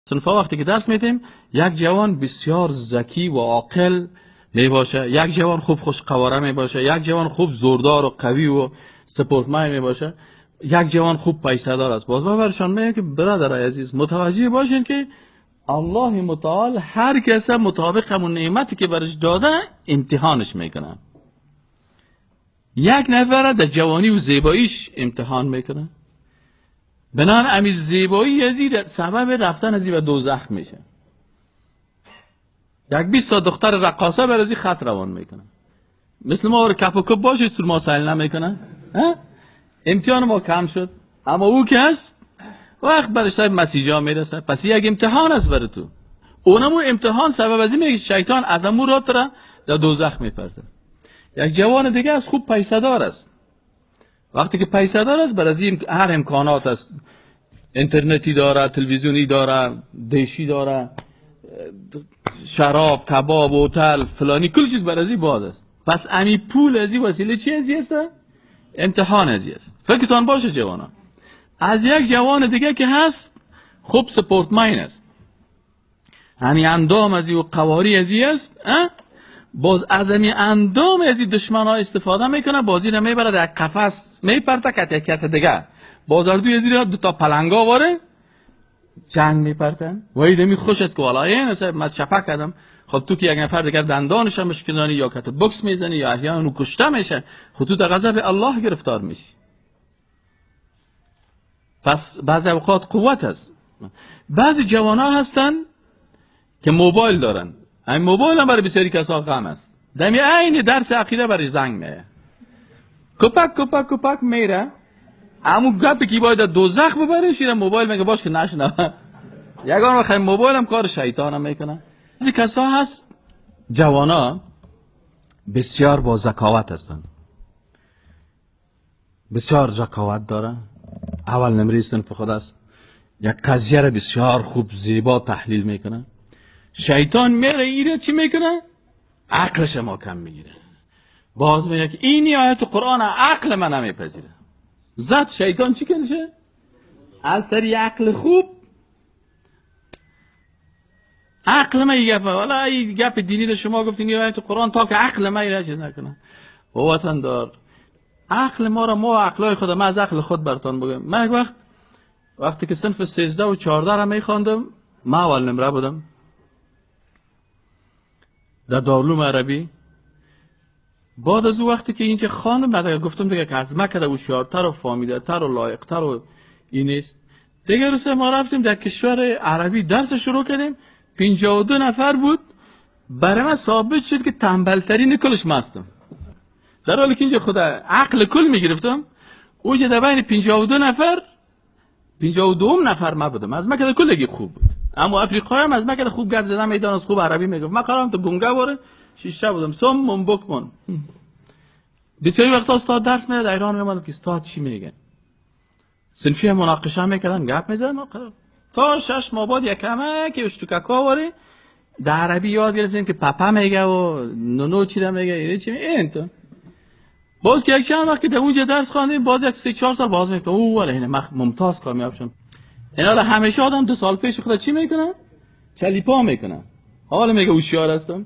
صنفا وقتی که درس میدیم، یک جوان بسیار ذکی و عاقل میباشه، یک جوان خوب خوش قواره میباشه، یک جوان خوب زوردار و قوی و سپورتمن میباشه، یک جوان خوب پیسه دار است. باز ما برشان میگم که برادر عزیز متوجه باشین که الله متعال هر کس مطابق همون نعمتی که برش داده امتحانش میکنه. یک نفر در جوانی و زیباییش امتحان میکنه، بنان امی زیبایی ازی سبب رفتن ازی به دوزخ میشه. یک 20 تا دختر رقاصه بر ازی خط روان میکنه، مثل ما کپ و کپ باشه سر ما سهل نمیکنه، امتحان ما کم شد. اما او که هست وقت برش صاحب مسیجا میرسه. پس یک امتحان است برای تو، اونمو امتحان سبب از این میشه شیطان از امو را در دوزخ میپرده. یک جوان دیگه از خوب پیسه دار است، وقتی که پیسه دار است بر از این هر امکانات است، اینترنتی داره، تلویزیونی داره، دیشی داره، شراب، کباب، هتل، فلانی، کل چیز بر از این باد است. پس امی پول از این وسیله چی از است؟ امتحان از است. فکرتان باشه جوانان. از یک جوان دیگه که هست خوب سپورتمین است، همی اندام از و قواری از است، باز از همی اندام از دشمن ها استفاده میکنه، بازی رو میبره در قفس میپرته که یک کس دیگه، باز اردوی از دو تا پلنگا واره جنگ میپرتن و ایدمی خوش است که والا این من چپه کردم. خب تو که یک نفر دیگر دندانش هم مشکنانی یا کت بکس میزنی یا احیانا اونو کشته میشه، خب تو در غضب الله گرفتار میشی. پس بعضی اوقات قوت است. بعضی جوان ها هستن که موبایل دارن، این موبایل هم برای بسیاری کسا غم است. دمی عین درس عقیده برای زنگ میه، کپک کپک کپک میره، امو گپی که باید دوزخ ببره شیره موبایل میگه باش که نشنوه. یگان وقت موبایل هم کار شیطان هم میکنه. بعضی کسا هست جوانا بسیار با ذکاوت هستن، بسیار ذکاوت داره، اول نمره صنف خود است، یک قضیه را بسیار خوب زیبا تحلیل میکنه. شیطان میره ایره چی میکنه؟ عقلش ما کم میگیره، باز میگه که این آیت قرآن عقل من نمیپذیره. زد شیطان چی کنشه؟ از طریق عقل خوب، عقل من این گپه، والا این گپ دینی رو شما گفتین این آیت قرآن تا که عقل من ایره چیز نکنه. و وطن دار عقل ما را، ما عقلای خود، من از عقل خود براتون بگم. من یک وقت وقتی که صنف 13 و 14 را میخواندم، من اول نمره بودم در دارالعلوم عربی. بعد از او وقتی که اینجا خواندم، بعد گفتم دیگه که از مکه هوشیارتر و فهمیده‌تر و لایق‌تر و این نیست. دیگه روز ما رفتیم در کشور عربی درس شروع کردیم، 52 نفر بود. برای من ثابت شد که تنبل‌ترین کلش من هستم، در حالی که اینجا خود عقل کل میگرفتم. اوجه در بین 52 نفر 52 نفر من بودم. از مکه کلگی خوب بود، اما افریقا هم از مکه خوب گپ زدن میدانست، خوب عربی میگفت. من قرارم تو گونگه باره شیشه بودم، سم من بکمن. بسیاری وقتا استاد درس میداد، ایران میمدم که استاد چی میگه، صنفی مناقشه میکردن، گپ میزدن. تا 6 ماه بعد یکمه که اشتوکاکا واره در عربی یاد گرفتیم که پاپا میگه و نونو چی میگه، اینه چی میگه. این تو باز که یک چند وقت که در اونجا درس خواندیم، باز یک 3-4 سال باز میگه او ولی اینه من ممتاز کامیاب شدم. اینا همیشه آدم 2 سال پیش خدا چی میکنه؟ چلیپا میکنه. حالا میگه هوشیار هستم.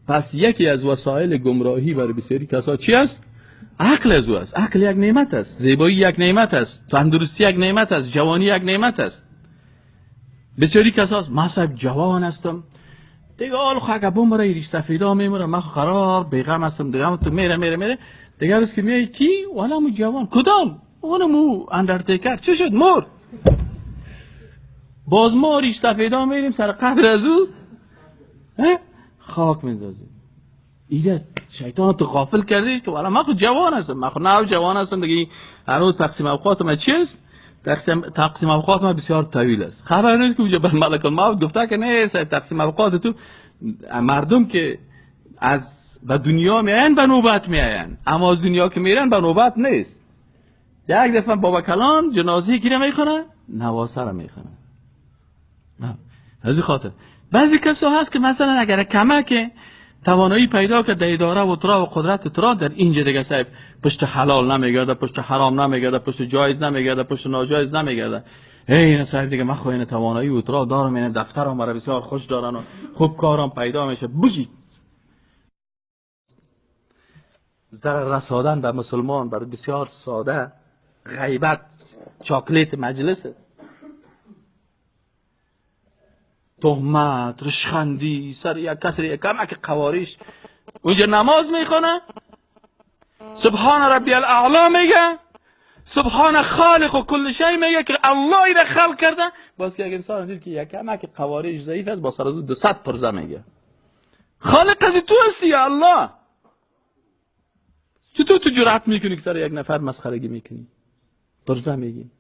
پس یکی از وسایل گمراهی برای بسیاری کسا چی است؟ عقل از او است. عقل یک نعمت است، زیبایی یک نعمت است، تندرستی یک نعمت است، جوانی یک نعمت است. بسیاری کسا است من صاحب جوان هستم دیگه، حال خاک بمبره ریش سفیدا میمره، من قرار بیغم هستم دیگه، تو میره میره میره دیگه. روز که میای کی والا مو جوان کدام اونمو اندرتیکر چه شد مرد. باز ما ریش سفیدا میریم سر قبر از او خاک میندازیم. ایده شیطان تو غافل کرده که والا من خود جوان هستم، من خود نه جوان هستم دیگه، هنوز تقسیم اوقات من چی است؟ تقسیم اوقات من بسیار طویل است. خبر نیست که اونجا بر ملک الموت گفته که نه تقسیم اوقات تو مردم که از به دنیا میاین به نوبت میاین، اما از دنیا که میرن به نوبت نیست. یک دفعه بابا کلان جنازه کی رو میخونه؟ نواسه رو میخونه. از این خاطر بعضی کسا هست که مثلا اگر کمک توانایی پیدا کرد در اداره و ترا و قدرت ترا، در اینجا دیگه صاحب پشت حلال نمیگرده، پشت حرام نمیگرده، پشت جایز نمیگرده، پشت ناجایز نمیگرده. ای صاحب دیگه من خو توانایی و اطلاع دارم، این دفترم مرا بسیار خوش دارن و خوب کارم پیدا میشه. بگی ضرر رساندن به مسلمان برای بسیار ساده، غیبت چاکلیت مجلس، تهمت، رشخندی سر یک کسر یک کمک قواریش. اونجا نماز میخونه، سبحان ربی الاعلا میگه، سبحان خالق و کل شی میگه که الله ایره خلق کرده. باز که یک انسان دید که یک کمک قواریش ضعیف است، با سر از 200 پرزه میگه خالق از تو هستی یا الله، چطور تو جرأت میکنی که سر یک نفر مسخرگی میکنی، پرزه میگی؟